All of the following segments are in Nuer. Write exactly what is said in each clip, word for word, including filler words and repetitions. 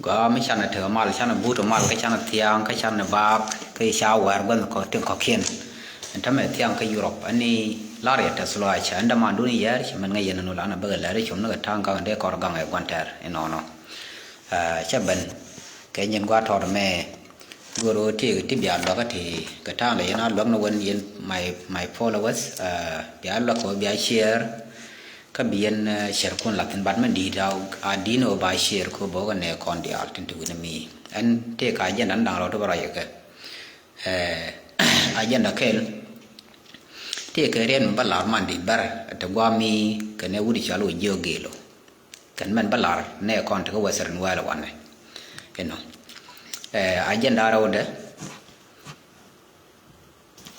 Gɔaa mi canɛ tekɛ mal, canɛ but mal, kä canɛ thiaŋ, kä canɛ baak, kä ca wäär gua̱n kɔ tin kɔ̱kiɛn. Ɛn tämɛ thiaŋ kä Europe, ɛn ni lar yɛ tɛth lɔaac, ɛn däman dun yɛɛr, cɛ mɛn ŋäc yɛn ɛn ɣöö lanɛ bäkɛ lɛr i̱ com ni kɛ ta̱a̱ŋ gak ɛn dee kɔr gaŋ ɛ gua̱n tɛr inɔnɔ. Ɛ, cɛ ben kɛ nyin gua̱a̱th tɔɔt ɛmɛ. Go̱o̱r ɣöö tëëkɛ ti bia luäkä ti kɛ ta̱a̱ŋ lɛ yɛn a luäk ni wen yɛn my, my followers, ɛ, bia luäk kɛ ɣöö bia share. Kä bi yɛn, ɛ, share kun la̱thi̱n, but mɛn di̱i̱t a, a di̱i̱n ɣöö ba share kɛ ɣöö bä kɛ nɛ kɔn diaal tin te wi̱n mi. Ɛn tëëkɛ agenda ni da̱ŋ rɛw ti bä ruac kɛ. Ɛ, agenda kɛl tëëkɛ riɛn mi bä lar man di̱i̱t bär te gua̱a̱ mi kɛnɛ wut cɔal wä jiök gëëlo. Kɛn mɛn bä lar nɛ kɔn te kä Western world wanɛ. Inɔ. Ɛ, agenda rɛwdɛ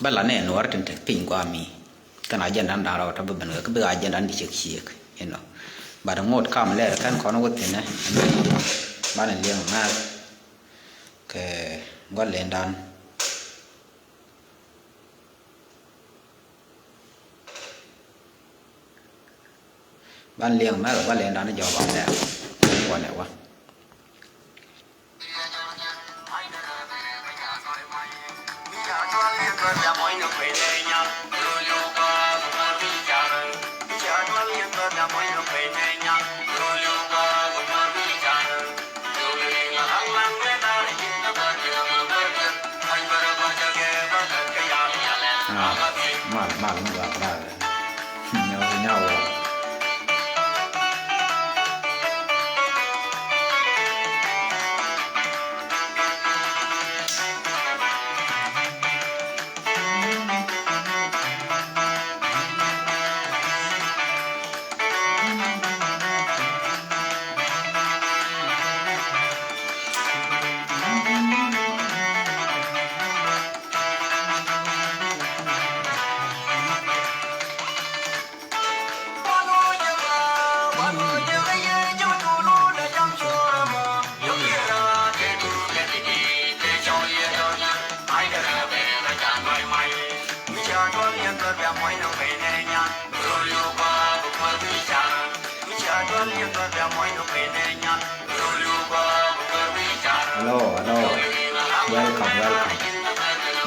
bä la nɛ nuɔr tin te piny guami. Kɛn agenda ni da̱ŋ rɛw tɔ bä ben kɛ bi agenda ni ciek ciek, you know. But ŋot kam lɛr kɛn kɔn wä thinɛ. Banɛ liɛŋ mɛth kɛ gua̱l lendan. Ban liɛŋ mɛth gua̱l lendan jɔk ba lɛr. Wanɛ wa. Ah, mal, mal, mal, mal. Nyau, nyau. Hello, hello. Welcome, welcome.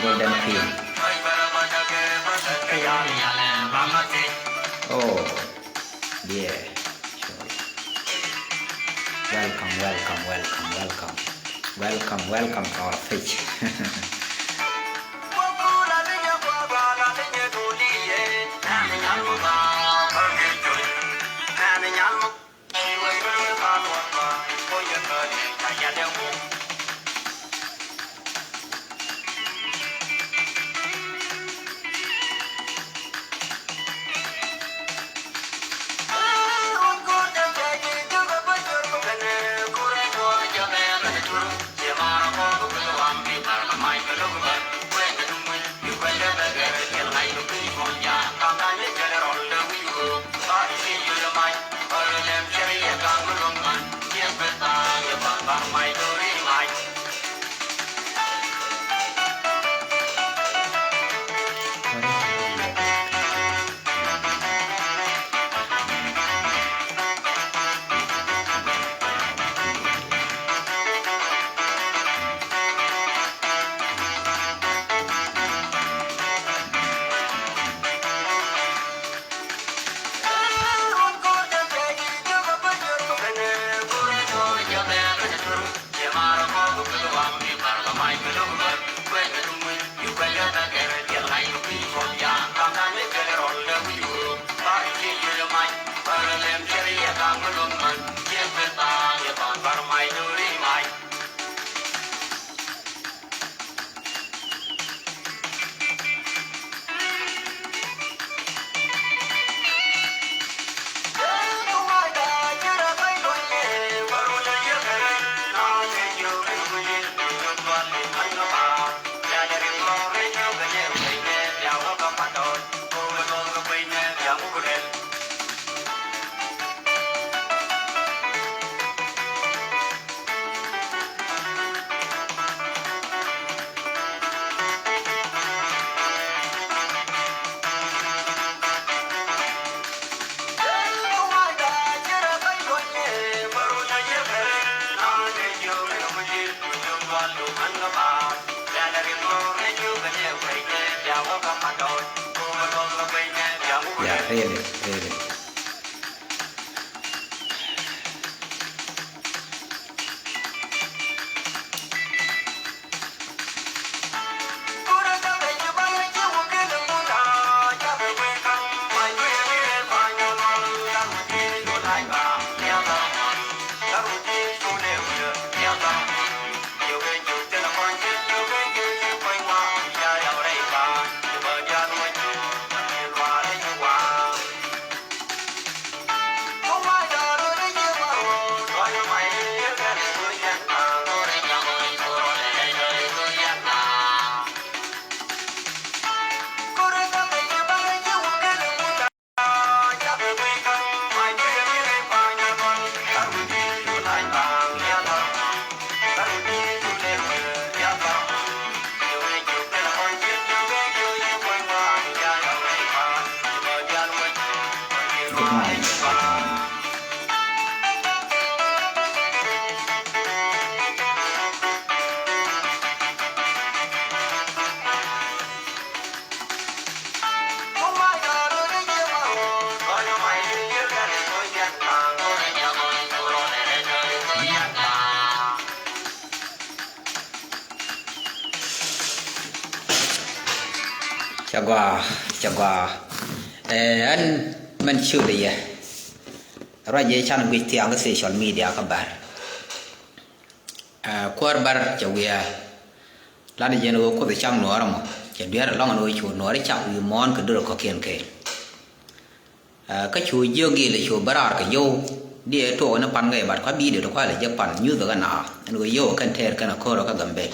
Golden King. Oh, yeah. Welcome, welcome, welcome, welcome. Welcome, welcome to our page. Yeah, really, really. Ca gɔaa, ca gɔaa. Ɛɛ, ɛn mɛn ciötdɛ yɛ. Ruac yɛ can guic thiaŋ kä social media kä Bär. Ɛɛ, kuäär Bär cɛ wiaa. Lat jɛn ɣöö Kuoth cak Nuɔɔr ɛmɔ. Cɛ dueer ɛlɔŋ ɛn ɣöö cu Nuɔɔr cak wi̱i̱ muɔ̱ɔ̱n kɛ duer kɔ̱kiɛn kɛɛl. Ɛ, kä cu jiök gil cu bä raar kɛ yio̱w. Diɛ tuɔɔk ni pan kɛ bat kua bidio ti kua lɛ jek pan nyuth kɛ na. Ɛn kɛ yio̱w kɛn tɛɛr kɛn a ko̱r kä Gambel.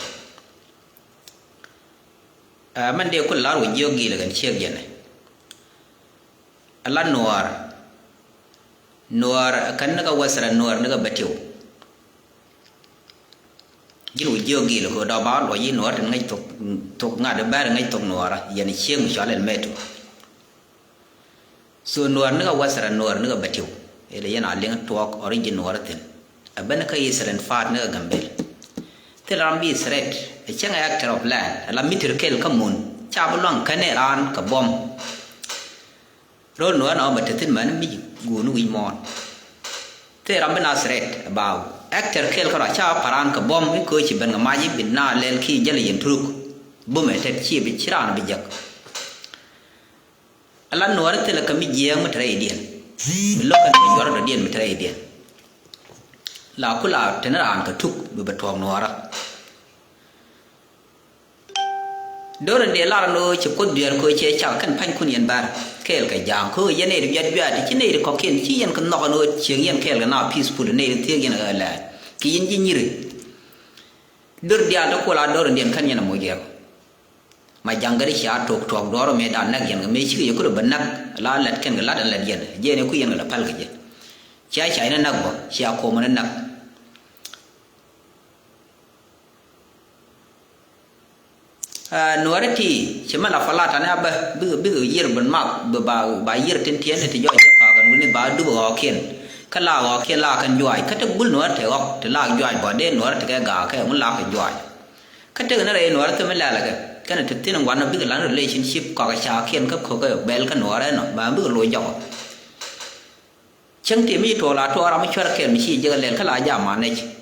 Ɛ, mɛn dee kul lar wä jiök gil kɛn ciek jɛn. Ɛ la Nuɔɔr. Nuɔɔr kɛn ni kɛ Western, Nuɔɔr ni kɛ Betiw. Ji̱n wä jiök gil kɛ dɔ̱ ba luɔc yi Nuɔɔr tin ŋäc thok, thok ŋa̱t Bär ŋäc thok Nuɔɔr yɛn ciek mi cɔal ɛn Metu. So Nuɔɔr ni kɛ Western, Nuɔɔr ni kɛ Betiw. Ilɛ yɛn a liŋ tuɔɔk origin Nuɔɔr thi̱n. Ɛ ben kä Eastern part ni kɛ Gambel. Thil ram bi threat ɛ cäŋ ɛ actor of land ɛ la mitir kɛl kä mun ca bi luaŋ kɛn ɛ raan kɛ buɔ̱m. Ro̱l Nuɔɔr na ɣän bɛ te thi̱n mɛn mi guuni wi̱c muɔ̱ɔ̱n. Thil ram bi na threat ɛ ba actor kɛl kä rɔ ca pa̱ raan kɛ buɔ̱m i̱ kööci ben kɛ mac i̱ bi na lɛl ki jäl ɛ yɛn turuk. Bumɛ tet ci bi ci raan bi jek. Ala Nuɔɔri thilɛ kɛ mi jiɛɛŋ mi te rɛydiɛn. Mi lo̱k kɛn mi juɔ̱r dɔ̱diɛn mi te rɛydiɛn. La ku la teni raan kɛ tuk bi bɛ tuɔɔk Nuɔɔrä. Do̱r in dee lar ni ɣöö ci Kuoth dueer kɛ ɣöö cɛ cak kɛn pa̱nykun yɛn Bär kɛɛl kɛ ja̱a̱ŋ kɛ ɣöö yɛn nɛy ti biat biat ti ci nɛy ti kɔ̱kiɛn ci yɛn kɛ nhɔk ɛn ɣöö cieŋ yɛn kɛɛl kɛ na peaceful nɛy ti thiek yɛn ɣä lɛɛt kɛ yɛn ji̱ nyiri. Do̱r diaal ti kuɔl a do̱r in diɛn kän yɛn ɛ moc yɛn. Ma ja̱ŋ gɛr cia tok tuɔɔk duɔ̱ɔ̱r mëë da̱a̱n näk yɛn kɛ mëë cikɛ yɛ kulɛ bä näk la lɛt kɛn kɛ lat ɛn lɛt yɛn jiɛn yɛ ku yɛn kɛ lɛ päl kɛ jɛ. Cia ca yɛn ɛ näk bä cia ko̱o̱m ɛn ɛ näk. Aa, Nuɔ̱ɔ̱ri ti ci mɛ la fala tani a bä bikɛ bikɛ yiër ben mak bɛ ba ba yiër tin tiɛn ti jɔc jɛ ka̱a̱k ɛn wuni ba dup ɣɔɔkiɛn. Kä la ɣɔɔkiɛn la kɛn juaac kä te gul Nuɔ̱ɔ̱ri te ɣɔk ti la juaac bä dee Nuɔ̱ɔ̱ri te kɛ gaak kɛ ŋun la kɛ juaac. Kä tek ni rɛy Nuɔɔri thim ilɛl kɛ kɛn ti thin ŋuan bikɛ lan relationship kɔk ca kiɛn kä ko̱k bɛl kä Nuɔɔri ɛnɔ ba bikɛ loc jɔk. Cäŋ ti mi ci tuɔɔk la tuɔɔk ram mi cuɛr kɛl mi ci jek lɛl kä la jam manec.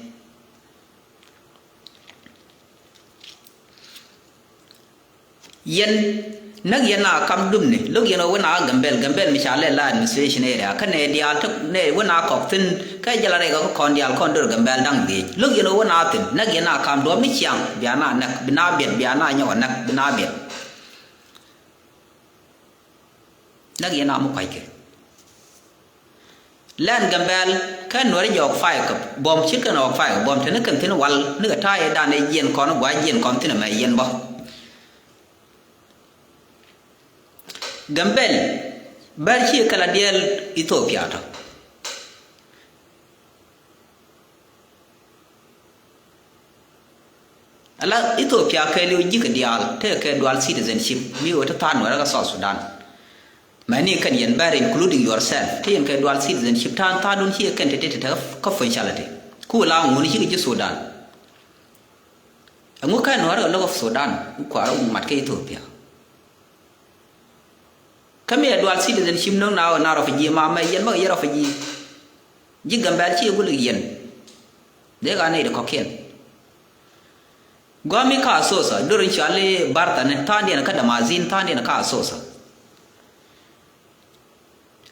Yɛn näk yɛn a kam dupni lo̱k yɛn ɣöö wä na Gambel, Gambel mi ca lɛl la administration area kä nɛ diaal tek nɛ wä na kɔk thi̱n kä jɛ la rɛy kɛ kä kɔn diaal kɔn dör Gambel da̱ŋ dhiec lo̱k yɛn ɣöö wä na thi̱n näk yɛn a kam duɔ̱ɔ̱p ni ciaŋ bia na näk bi na biɛt bia na nyɔk a näk bi na biɛt. Näk yɛn a mi kua̱ckɛ. Lɛn Gambel kä Nuɔ̱ri jɛ ɣɔk fay kɛ buɔ̱m ci kɛn ɣɔk fay kɛ buɔ̱m te ni kɛn thi̱n wal ni kɛ ta̱a̱ yɛ dan ɛ jiɛn kɔn gua̱a̱c jiɛn kɔn thi̱n ɛmɛ yɛn bä. Gambel Bär ci kɛ la diɛl Ethiopia tɔ. Ala Ethiopia kɛɛliw ji̱ kɛ diaal tekɛ kɛ dual citizenship mi ɣöö te tha̱a̱n Nuɛrä kä South Sudan. Mɛni kɛn yɛn Bär including yourself te yɛn kɛ dual citizenship ta̱a̱n tha̱a̱ndun ci kɛn te te te kä funcality. Ku la ŋuuni cikɛ ji̱ Sudan. Ɛŋu kä nuäärä kɛ lo̱k ɔ Sudan, kua̱r ɔ mat kä Ethiopia. Kä mi ɛ dual citizenship no̱ŋ na ɣöö na refugee ma mɛ yɛn bä kɛ yɛ refugee. Ji̱ Gambɛl ci yɛ gul yɛn. Dee ka nɛy ti kɔ̱kiɛn. Gua̱a̱mi kä Asosa, dor in cɔal i̱ Barthani, tha̱a̱ŋdiɛn kä Damazin, tha̱a̱ŋdiɛn kä Asosa.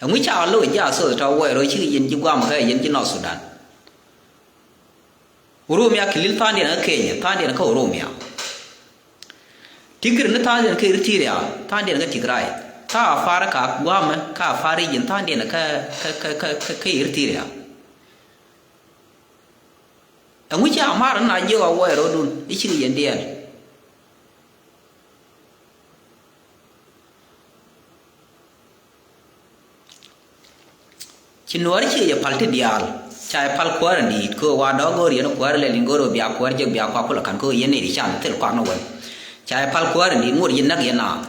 Ɛŋu ca lo̱k ji̱ Asosa tɔ Awuɔr Rɔ cikɛ yɛn ji̱ gua̱a̱m kä yɛn ji̱ North Sudan. Oromia kɛ li̱l tha̱a̱ŋdiɛn kä Kenya, tha̱a̱ŋdiɛn kä Oromia. Tigri ni tha̱a̱ŋdiɛn kä Eritrea, tha̱a̱ŋdiɛn kä Tigray. Tha̱a̱ Afar kä gua̱a̱mɛ, kä Afar region tha̱a̱ŋdiɛn kä, kä, kä, kä, kä, kä Eritrea. Ɛŋu ca mar na jiök Awuɔr Rɔdun i̱ cikɛ yɛn diɛɛl. Ci nuɔɔri ci yɛ pal ti diaal. Ca yɛ pal kuäär in di̱i̱t kɛ ɣöö wa dɔ̱k go̱o̱r yɛn kuäär lɛl in go̱o̱r ɣöö bia kuäär jek bia kua kulɛ ka̱n kɛ ɣöö yɛn nɛy ti can thil kuak ni wän. Ca yɛ pal kuäär in di̱i̱t ŋot yɛn näk yɛn naath.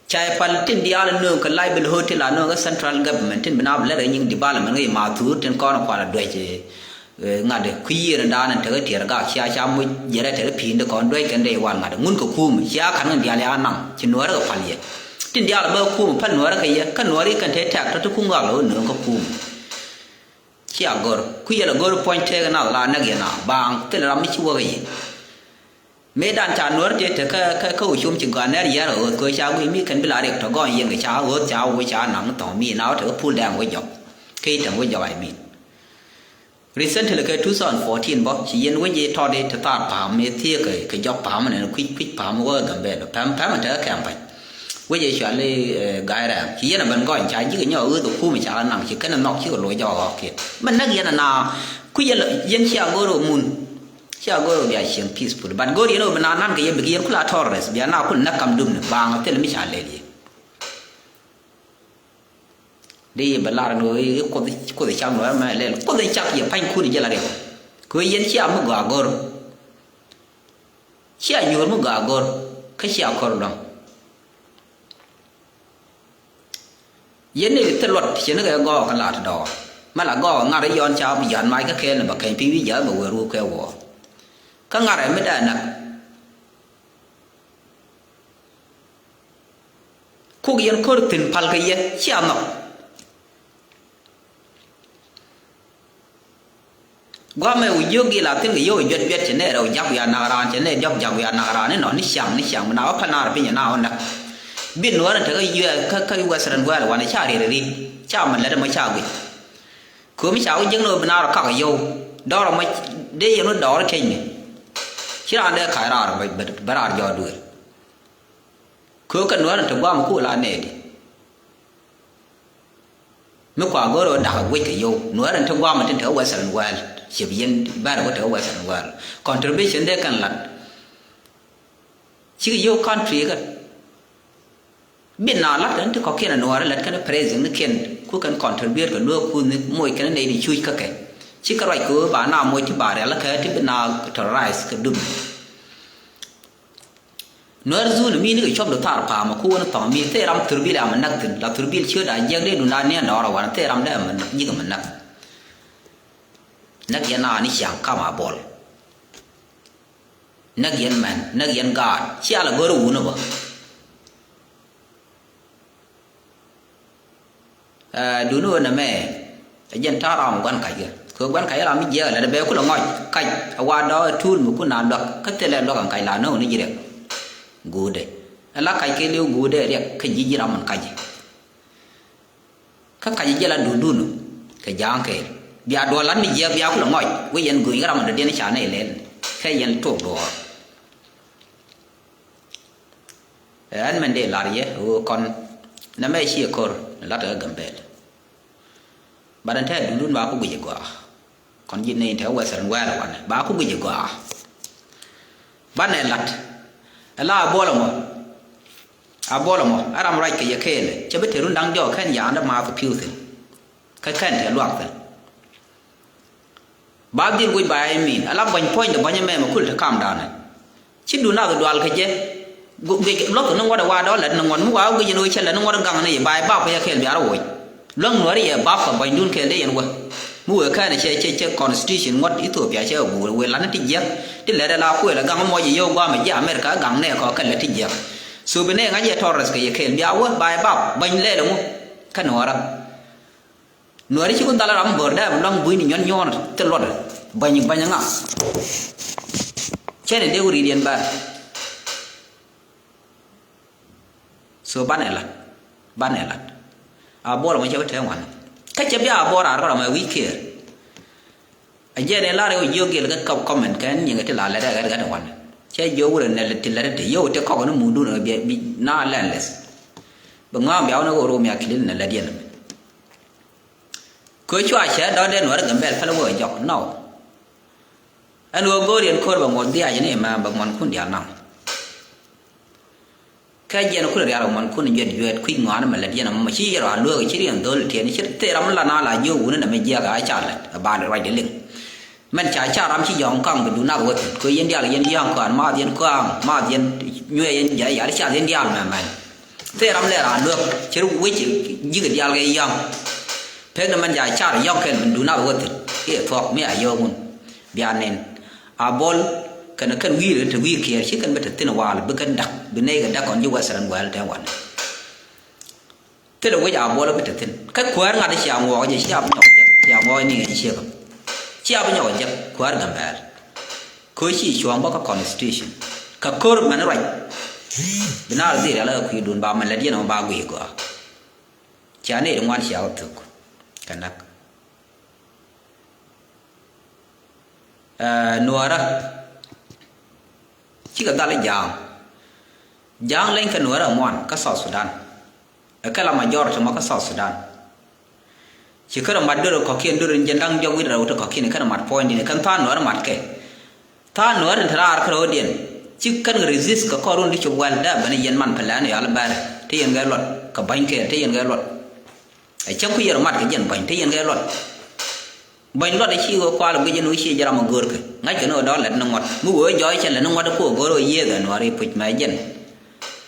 Ca yɛ pal tin diaal in nööŋ kɛ livelihood tin la nööŋ kɛ central government tin bi na bi lɛr kɛ nyiŋ development kɛ yɛ ma thuur tin kɔn kual a duec. Ŋa̱t kui̱ yiëër in daan in tekɛ tiɛɛr gak cia ca moc jɛrɛ tekɛ pi̱i̱n ti kɔn duec kɛn dee wal ŋa̱t ŋun kɛ kuum cia ka̱n kɛn diaal ya naŋ ci nuɔɔri kɛ pal yɛ. Tin diaal bä kuum pal nuɔɔri kɛ yɛ kä nuɔɔri kɛn te tɛk tɔ ti kuŋ gak lɛ wä nööŋ kä kuum. Cia gör kui̱ yɛ lɛ gör puɔ̱ny tëëk in nath la näk yɛ na baaŋ thil ram mi ci wäk kɛ yɛ. Mëëdan ca nuɔr tëë te kä, kä, kä ocom ci gɔaa nɛr yɛr ɣööth kɛ ca guiy mi kɛn bi la riɛk tɔ gɔɔny yɛn kɛ ca ɣööth ca woc ca naŋ thɔŋ mi na wä te kä pul dɛŋ wä jɔk. Kä i̱ tɛm wä jɔk I mean. Recently kɛ two thousand fourteen bä ci yɛn wec i̱ tɔt i̱ te thar pa̱a̱m mëë thiee kɛ, kɛ jɔk pa̱a̱m nɛn kui̱c, kui̱c pa̱a̱m wä Gambɛl pɛm, pɛm in te kä kɛm pa̱ny. Wec i̱ cual i̱, eh, Ga̱a̱c Rɛɛm ci yɛn a ben gɔɔny ca ji̱ kɛ nyɔk ɣööth ɛ kuum ca naŋ ci kɛn ɛ nhɔk ci kɛ loc jɔk ɣɔk kiɛn. Mɛ näk yɛn a na kui̱ yɛn, yɛn cia go̱r ɛ mun. Cia go̱r bia cieŋ peaceful. But go̱r yɛn ɣöö bi na nan kɛ yɛ bikɛ yɛn kula terrorist. Bia na kul näk kam dum ni baaŋ thil mi ca lɛl yɛ. Dee yɛ bɛ lar ni ɣöö i̱ kuoth, kuoth cam ni ɣöö mɛ lɛl. Kuoth in cak yɛ panykun in jɛ la riɛk. Kɛ ɣöö yɛn cia mi gɔaa go̱r. Cia nyuur mi gɔaa go̱r. Kä cia ko̱r dɔ̱ŋ. Yɛn ni thil luɔt cɛ ni kɛ gɔɔk kä lat dɔɔr. Mɛ la gɔɔk ŋa̱r i̱ yɔn ca bi jɔ̱a̱n mac kä kɛɛl ni bɛ kɛny pi̱i̱ wi̱i̱ jɔ̱a̱n bɛ wëë ruuk kɛ wuɔɔr. Kä ŋa̱r ɛ mi dee näk. Kuk yɛn ko̱r thi̱n pal kɛ yɛ cia nhɔk. Guamɛ wi̱i̱ jiök gil a thi̱n kɛ yio̱w juɛt juɛt cɛ nɛ rɛw jak wiaa nak raan cɛ nɛ diɔ̱k jak wiaa nak raan inɔ ni ciaŋ ni ciaŋ mi na wä pal naar piny ɛ na wä näk. Bi nuɔ̱ɔ̱r in tekä yuɛɛr kä, kä Western world wanɛ ca riɛt ri̱t ca mi lät ɛmɔ ca guic. Köömi ca wä jiäk ni wä bi naar wä kak ɛ yio̱w dɔɔr ɛmɔ dee yɛn wä dɔɔr ɛ keny mi. Ci raan dee kac raar bä, bä, bä raar jɔɔk duëër. Köök kä nuäär in te guam ku la nɛɛdi. Mi kua go̱o̱r ɣöö da̱k ɛ guic kɛ yio̱w nuäär in te guam in tin te Western world. Ciɛ bi yɛn bɛr wä te Western world. Contribution dee kɛn lat. Cikɛ yio̱w country kɛ. Bi na lat kɛn ti kɔ̱kiɛn ɛ nuäär lat kɛn president ni kiɛn ku kɛn contribute kɛ luäk kuth ni moc kɛn nɛy ti cuc kä kɛ. Cikɛ ruac kɛ ɣöö ba na moc ti ba rial kɛ ti bi na terrorize kɛ dum. Nuäär dhun mi ni kɛ cuɔp du thar pa̱a̱m ku wä ni thɔŋ mi thee ram thurbil am näk thi̱n la thurbil ciöt a jiɛk dee dun a niɛn dɔɔr a wan thee ram dee am ji̱k am näk. Näk yɛn a ni ciaŋ kam a buɔl. Näk yɛn mɛn näk yɛn gaat cia la go̱r wun a bä. Ɛ, duni ɣöö nɛmɛ ɛ jɛn ta̱a̱ ram gua̱n kac kɛ kɛ gua̱n kac ram mi jiɛk ɛ lɛt ɛ bɛ kulɛ ŋɔc kac ɛ wa dɔɔk ɛ tuul mi kun na luäk kä thilɛ luäk ɛn kac la nööŋ ni ji̱ riɛk. Guutdɛ ɛ la kac kɛ li̱w guutdɛ riɛk kä ji̱ ji̱ ram min kac. Kä kac ji̱ la dundun kɛ ja̱a̱ŋ kɛɛl bia duɔl lat mi jiɛk bia kulɛ ŋɔc wä yɛn gööny kä ram min dɔ̱diɛn ca nɛy lɛl kɛ yɛn tuɔk duɔɔr. Ɛn mɛn dee lar yɛ ɣöö kɔn nɛmɛ ciɛ ko̱r ni lat ɛ Gambɛl. Bat ɛn tɛɛ dundun ba ku guic ɛ gɔaa. Kɔn ji̱ nɛy in te Western world wanɛ ba ku guic ɛ gɔaa. Banɛ lat ɛ la a buɔl ɛmɔ. A buɔl ɛmɔ ɛ ram ruac kɛ yɛ kɛɛl cɛ bi te run da̱ŋ jɔɔk kɛn ya̱a̱ndä maath ɛ pi̱w thi̱n. Kä kɛn te luak thi̱n. Ba dhil guic ba yɛ min ala buɔ̱ny puɔ̱nydɛ buɔ̱ny ɛmɛ mɛ kul te kam danɛ. Ci dun nath dual kɛ jɛ. Guic luɔth ni ŋuɔ̱t ɛ wa dɔ̱ lät ni ŋuɔ̱t mi wa guic ni ɣöö cɛ lät ni ŋuɔ̱t ɛ gaŋ ni yɛ ba yɛ bap kɛ yɛ kɛɛl bia rɔ woc. Luäŋ nuɔ̱ɔ̱ri yɛ bap kɛ buɔ̱nydun kɛɛl dee yɛn wä. Mi wëë kɛn cɛ, cɛ, cɛ constitution ŋuɔ̱t Ethiopia cɛ wëë, wëë lan ti jiäk. Ti lɛt ala kuël a gaŋ mɔc yio̱w guam ji̱ America a gaŋ nɛ kɔ kɛ lɛ ti jiäk. So bi nɛ ŋa̱c yɛ Torres kɛ yɛ kɛɛl bia wä ba ɛ bap bäny lɛl ɛŋu. Kä Nuɔrä. Nuɔrä ci ku dhal ram bör dee bi luaŋ buini nyuɔn nyuɔn thil luɔt. Bäny, bäny ŋa. Cɛ ni dee wä ri̱i̱diɛn bär. So banɛ lat, banɛ lat. A buɔl mɔ cɛ bi tɛŋ wan. Kä cɛ bi a buɔl raar kɛ rɔm ɛ wi̱i̱ kiɛɛr. A jɛn in lar i̱ wä jiök gil kä kɔp comment kɛn nyiŋ ti la lɛt ɛ ɣɛt ɣɛt wan. Cɛ jiök wurɛ nɛ lɛt ti lɛt ti yio̱w ti kɔk ni mundun ɛ bi na landless. Bi ŋa̱a̱ŋ bia wä ni ɣöö rom ya kilil nɛ lɛt yɛn. Kɛ cua cɛ dɔ̱ŋ dee Nuɔr Gambɛl päl wä jɔk nɔ. Ɛn ɣöö go̱o̱r yɛn ko̱r bɛ ŋuɔth dhiac ni ma bɛ muɔnkun diaal naŋ. Kä jiɛn kulɛ rial kɛ muɔnkun juɛt juɛt kui̱c ŋɔaani mɛ lät yɛn ɛmɔ ci yɛn rɔ a lueek ci riɛn dho̱l tiɛn ci thil ram la na la jiök wuni nɛ mɛ jiɛk a ca lät a bal ruacdɛ liŋ. Mɛn ca ca ram ci jɔ̱ɔ̱ŋ kaŋ bi dun nak wä thi̱n kɛ yɛn diaal yɛn jia̱a̱ŋ kɔaŋ maath yɛn kɔaŋ maath yɛn nyuɛ yɛn jɛ yal cath yɛn diaal mɛmɛn. Thil ram lɛ raan luäk ci wec ji̱k diaal kɛ yɔ̱ŋ. Pek ni mɛn ca car yɔ̱ŋ kɛn bi dun nak wä thi̱n kiɛ thuɔ̱k mi a yɔ̱ɔ̱ŋ wun. Bia nɛn a buɔl kɛn kɛn wi̱i̱ te wi̱i̱ kiɛɛr ci kɛn bi te thi̱n waal bi kɛn da̱k bi nɛy kɛ da̱k kɔn ji̱ Western world tɛn wan. Thilɛ wec a buɔl bi te thi̱n kä kuäär ŋa̱t cia ŋuɔɔk jɛ cia bi nyɔk jek cia ŋuɔɔk ni ŋɛn ciek. Cia bi nyɔk jek kuäär Gambɛl. Ko̱ ci cuɔ̱ɔ̱ŋ bä kä constitution kä ko̱r mɛn ruac. Bi naar dhil rial kä kui̱dun ba mɛn lät yɛn ɔ ba guiy gɔaa. Cia nɛy ti ŋuan cia wä thuk kɛ näk. Ɛɛ, Nuɔrä cikɛ dhal i̱ ja̱a̱ŋ. Ja̱a̱ŋ leny kɛ Nuɔrä ŋuan kä South Sudan. Ɛ kɛ la majority mɔ kä South Sudan. Ci kärɛ mat dörä kɔ̱kiɛn dörä ni jɛn da̱ŋ jɔk wi̱cdɛ rɛw ti kɔ̱kiɛn kɛn mat puɔ̱nydiɛn kɛn tha̱a̱ŋ Nuɔrä mat kɛ. Tha̱a̱ŋ Nuɔrä tin te raar kärɛ ɣöö diɛn ci kɛn resist kɛ kɔr run ti cop wɛl dee ben yɛn man plan yal bɛr. Ti yɛn kɛ luɔt kɛ ba̱ny kɛɛl ti yɛn kɛ luɔt. Ɛ cäŋ ku yɛr mat kɛ jɛn bäny te yɛn kɛ luɔt. Bäny luɔt ɛ ci ɣöö kual guic ɛn ɣöö ci jɛ ram ɛ görkɛ ŋa̱ckɛ ni ɣöö dɔ̱ŋ lät ni ŋuɔ̱t mi ɣöö jɔɔc cɛ lät ni ŋuɔ̱t ɛ kuɔ go̱r ɣöö yiëëth ɛ Nuɔɔri puc mɛ jɛn.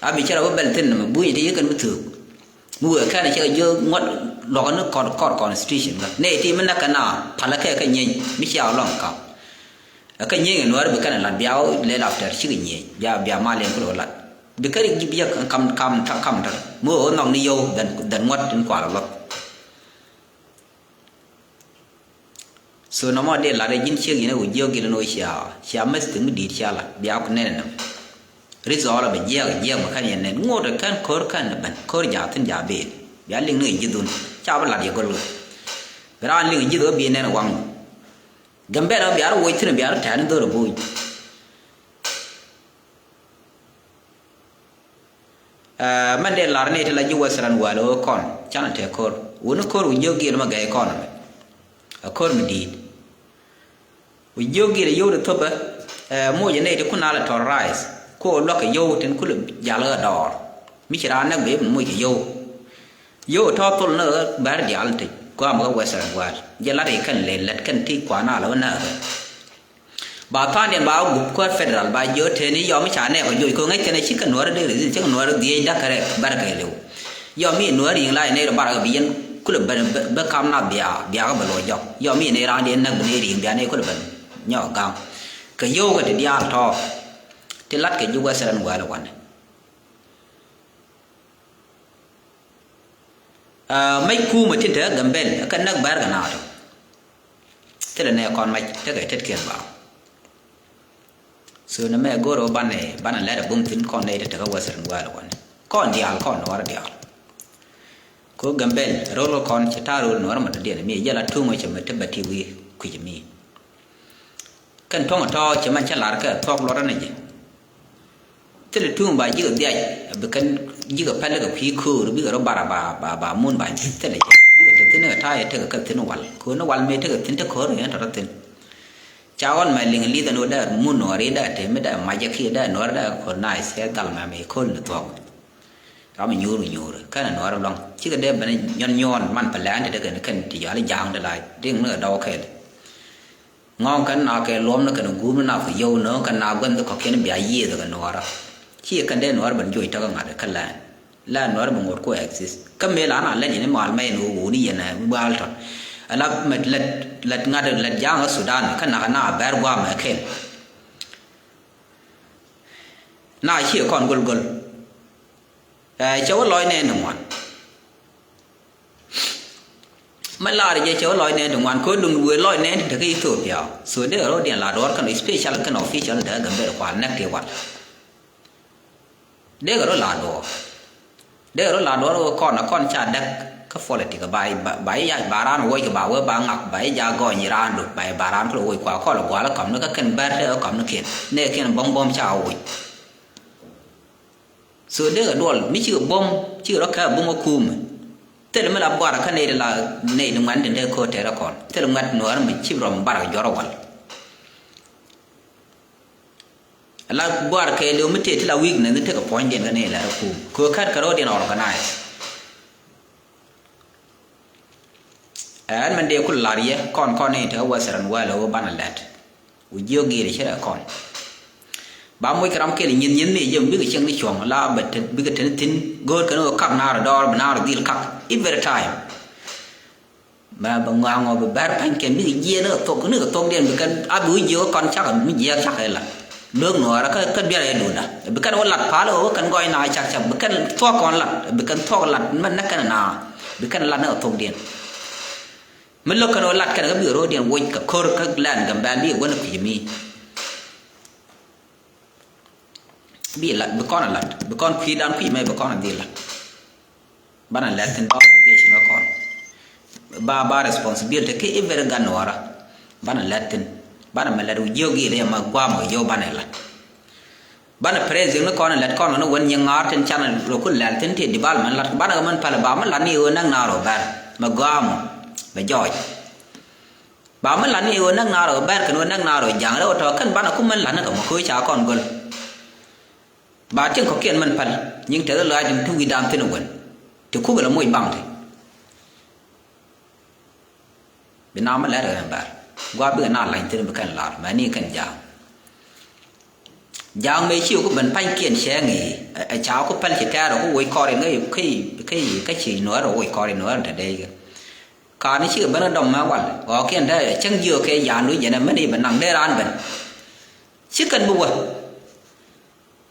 A bi cɛ rɔ bä bɛl thi̱n nɛmɛ buny te yɛ kɛn bi thöök. Mi ɣöö kɛn cɛ kɛ jiök ŋuɔ̱t luɔk ni kɔr kɔr constitution kä nɛy ti mi näk kɛ na palä kɛ kɛ nyieny mi cia lɔŋ ka̱m. Ɛ kä nyieny kɛ Nuɔɔri bi kɛn ɛ lat bia wä lɛl after cikɛ nyieny bia bia mal yɛn kulɛ wä lat. Bi kɛn ji̱ bia kam kam kam tär mi wä wä nhɔk ni yio̱w dhɛn dhɛn ŋuɔ̱t tin kual ɛ luɔth. So nɔmɔ dee lat ɛ ji̱n ciek yɛn ɛ wä jiök gil ɛn wä cia cia mɛth ti mi di̱i̱t cia lat bia ku nɛn ɛnɛm. Ri thɔɔl ɛ bɛ jiɛɛk ɛ jiɛɛk mɛ kɛn yɛn nɛn ŋot ɛ kɛn ko̱r kɛn ɛ ben ko̱r jaathin jaa ben. Bia liŋ ni ɛ ji̱ dhun ca bi lat yɛ go̱l ɣöö bi raan liŋ ɛ ji̱ dhun bi nɛn ɛ waŋ. Gambɛl ɔ bia rɔ woc thi̱n bia rɔ tɛ̈ɛ̈n in dho̱r ɛ bo̱o̱ny. Ɛ mɛn dee lar ni ti la ji̱ Western world ɣöö kɔn canɛ tɛ̈ ko̱r wuni ko̱r wi̱c jiök giil mɛ gɛy kɔn ɛmɛ. Ɛ ko̱r mi di̱i̱t wi̱c jiök giil ɛ yio̱w ti thopɛ. Ɛ moc ɛ nɛy ti kun a la terrorize ku ɣöö luäk kɛ yio̱w tin kulɛ jal ɣä dɔɔr. Mi ci raan näk bɛ i̱ mi moc kɛ yio̱w. Yio̱w tɔ̱ thol ni ɣä bɛr diaal ti gua̱a̱m ɣä Western world jɛ lat i̱ kɛn lɛ lät kɛn ti kuan a la ɣä näk ɣä. Ba tha̱a̱ŋdiɛn ba gup kuäär federal ba jiö teni yɔm i̱ ca nɛɛk ɔ joc ko̱ ŋäc kɛn a cikɛ Nuäärä dee resist cikɛ Nuäärä dhiec da̱k kɛ rɛk bärkɛ liw. Yɔm i̱ Nuäärä yi̱ŋ la inɛ rɔ barkɛ bi yɛn kulɛ ben bä kam nath bia bia kä bɛ loc jɔk yɔm i̱ inɛ raandiɛn näk bi nɛ ri̱i̱ŋ bia nɛ kulɛ ben nyɔk ga̱ŋ. Kɛ yio̱w kɛ ti diaal tɔ̱ ti lat kɛ ji̱ Western world wanɛ. Aa, mec kuumä tin te Gambel kä näk bɛr kɛ naath. Thilɛ nɛ kɔn mac tekɛ tetkiɛn ba. So nɛ mɛ go̱r ɣä banɛ banɛ lɛt ɛ bum thi̱n kɔn nɛy te tekä Western world kɔn kɔn diaal kɔn Nuäärä diaal. Ko Gambel ro̱l kä kɔn cɛ ta̱a̱ ro̱l Nuäärä mɛ dɔ̱diɛn mi jɛ la tuŋ ɣä cɛ mɛ te bɛ ti wi̱i̱ kui̱c mi. Kɛn tuɔ̱ŋ ɛ tɔ̱ cɛ mɛn cä la̱r kɛ thuɔ̱k luɔtdä ni jɛ. Thilɛ tuŋ ba ji̱ kɛ dhiac bi kɛn ji̱ kɛ pɛl kɛ kui̱ köör bikɛ rɔ bar ba ba ba mun ba ji̱ thilɛ jɛ bikɛ te thi̱n kɛ ta̱a̱ yɛ tekɛ kɛ thi̱n wal köör ni wal mëë tekɛ thi̱n te köör yɛn tɔ̱tɔ̱ thi̱n. Ca ɣɔn mɛ liŋ li̱th ɛn ɣöö dee mun Nuɔɔri dee te mi dee mac jɛ kiɛ dee Nuɔɔri dee köör nice kɛ dhal mɛ mi köör ni thuɔ̱k. Ram mi nyuur mi nyuur kɛn ɛ Nuɔɔri luaŋ cikɛ dee ben nyɔn nyuɔn man pɛ lɛɛn te tekɛ ni kɛn ti yɔal i̱ ja̱a̱ŋ te la diŋ ni kɛ dɔw kɛɛl. Ŋɔ̱ɔ̱ŋ kɛn na kɛ luɔm ni kɛn guum ni na kɛ yio̱w nööŋ kɛn na guɛn dhi kɔ̱kiɛn bia yiëëth kɛ Nuɔɔrä. Ci kɛn dee Nuɔɔrä ben joc täk ŋa̱t kä lɛn lɛn Nuɔɔrä bi ŋot ku exist kä mëë la na lɛn yɛn i̱ mal mɛy ni ɣöö wuni yɛn ɛ mal tɔ̱t. Ala mɛ lät, lät ŋa̱t, lät ja̱a̱ŋ kä Sudan kä nak na bɛr gua̱a̱mɛ kɛl. Na ciɛ kɔn go̱l go̱l. Ɛ, cɛ wä lɔc nɛn ti ŋuan. Mɛ lar jɛ cɛ wä lɔc nɛn ti ŋuan kɛ wä duŋ wëë lɔc nɛn ti te kä Ethiopia. So dee rɔ diɛn la duɔr kɛn, especially kɛn official te kä Gambel kual nɛk ti wal. Dee kɛ rɔ la duɔr. Dee kɛ rɔ la duɔr wä kɔn, kɔn ca däk kä politik ba, ba, ba, ba raan woc kɛ ba wee ba ŋak ba ja gɔny raan dut ba, ba raan kɛ woc kua kɔl gual kɔm ni kä kɛn bɛr te kɔm ni kɛn. Nɛ kɛn bɔm bɔm ca woc. So dee kɛ duɔl mi cikɛ buɔ̱m, cikɛ rɔ kɛ buɔ̱m kä kumɛ. Thil mi la buar kä nɛy ti la nɛy ti ŋuɛ̈n tin te ko̱o̱t tɛɛrɛ kɔn. Thil ŋuɛ̈t nuɔɔr mi cip rɔ mi bar kɛ juɔr wal. La buar kɛ liw mi tëë ti la weakness ni tekɛ puɔ̱nydiɛn kä nɛy lɛr kä kumɛ. Kɛ kɛt kɛ ro̱o̱diɛn organize. Ɛn mɛn dee kul lar yɛ kɔn, kɔn ni te western world wä banɛ lɛt. Wä jiök giir cɛ rɛ kɔn. Ba moc kɛ ram kɛl nyin nyin ni jɛ bikɛ cieŋ ni cuɔ̱ŋ la bɛ te bikɛ te ni thi̱n. Go̱o̱r kɛn wä kak naar dɔɔr bi naar dhil kak every time. Ba bɛ ŋɔaŋɔ bi bɛr pa̱ny kɛn bikɛ jiɛɛn ni kɛ thok, ni kɛ thokdiɛn bi kɛn a bi wä jiök kɔn cakɛ mi jiɛɛk cakɛ la. Lo̱k nuɔɔrä kä, kä biɛrɛ dunda bi kɛn wä lat pal wä kɛn gɔy na cak cak bi kɛn thuɔk kɔn lat, bi kɛn thuɔk lat mɛn nä kɛn na bi kɛn lat ni kɛ thokdiɛn. Mi lo̱k kɛn ɣöö lat kɛn kä bikɛ ro̱o̱diɛn woc kɛ ko̱r kä lɛn Gambɛl bikɛ gua̱n kui̱ mi. Bi lat, bi kɔn a lat, bi kɔn kui̱dan kui̱ mɛ, bi kɔn a dhil lat. Banɛ lɛt thin ba obligation kä kɔn. Ba, ba responsibility kä every gat nuɔɔrä. Banɛ lɛt thin. Banɛ mɛ lɛt wä jiök gi̱i̱l yɛ ma guam wä jiök banɛ lat. Banɛ president ni kɔn lɛt kɔn ni wän nyiŋ ŋa̱r tin can rɔ kun lɛl thin ti development lat banɛ kɛ mɛn pal ba mi lat ni ɣöö näk naar ɔ bɛr mɛ gɔaa mɔ bɛ jɔɔc. Ba mi lat ni ɣöö näk naar ɔ bɛr kɛn ɣöö näk naar ɔ ja̱ŋ rɛw tɔ kɛn banɛ ku mɛn lat ni kɛ mɔ köö ca kɔn göl. Ba tiŋ kɔkiɛn mɛn pal nyiŋ tɛth lɔac tin ti wi̱i̱dan thin wän ti kuk lɛ moc baŋ ti. Bi na mi lɛt ɣän bär gua̱a̱ bikɛ na la̱ny thi̱n bi kɛn lar mɛ ni kɛn ja̱a̱ŋ. Ja̱a̱ŋ mëë ci ku ben pa̱nykiɛn cɛ ŋi̱i̱ ɛ ca ku päl ci tɛɛr ku woc kɔr in kä ci nuäär woc kɔr in nuäär te dee kɛ. Ka̱n ci kɛ ben kä dɔm mɛ wal ɣɔɔkiɛn te cäŋ jiök kɛ ya̱a̱n du jɛn ɛ mɛn i̱ ben naŋ dee raan ben. Ci kɛn bi wä.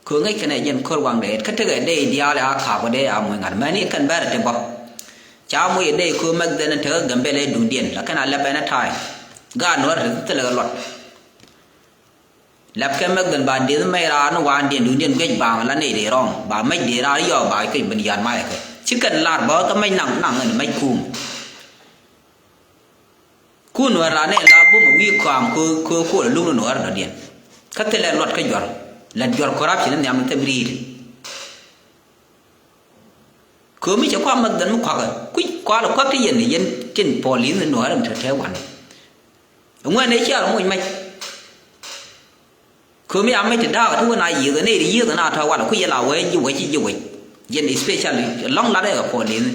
Kö ŋäc kɛnɛ jɛn kör waŋdɛ kä tekɛ dee diaal a ka̱a̱k wä dee a muc ŋa̱t mɛni kɛn bɛr ti bä. Ca muc dee kö mɛk dhɛn tekɛ Gambɛl ɛ duŋdiɛn la kɛn a lɛp ɛn a ta̱a̱. Gaat nuɔ̱r ti thilɛ kɛ luɔt. Lɛp kɛ mɛk dhɛn ba dieth mɛc raar ni waandiɛn duŋdiɛn guiec baaŋ la nɛy dee rɔm ba mɛc dee raar yɔɔk ba kec ben ya̱r mac kɛ ci kɛn lar bä kä mɛc naŋ naŋ ɛn mɛc kuum. Ku nuɔ̱ɔ̱r la nɛ la bum a wi̱i̱ kɔam kö kö kuɔl a luk ni nuɔ̱ɔ̱r dɔ̱diɛn. Kä thilɛ luɔt kä juɔr la juɔr corruption ni nhiam ni thɛm ri̱i̱t. Kö mi cɛ kuak mak dhɛn mi kuakä kui̱ kual a kuak ti yɛn ni yɛn tin police ni nuɔ̱ɔ̱r mi te te wan. Ŋuɛn ɛ cial muc mac. Kö mi a mac ti da̱a̱k ti wä na yiëëth ɛ nɛy ti yiëëth ɛ na tɔ̱ wal a kui̱ yɛ la wee ji̱ wec ji̱ wec. Yɛn especially lɔ̱ŋ lat ɛ kɛ police ni.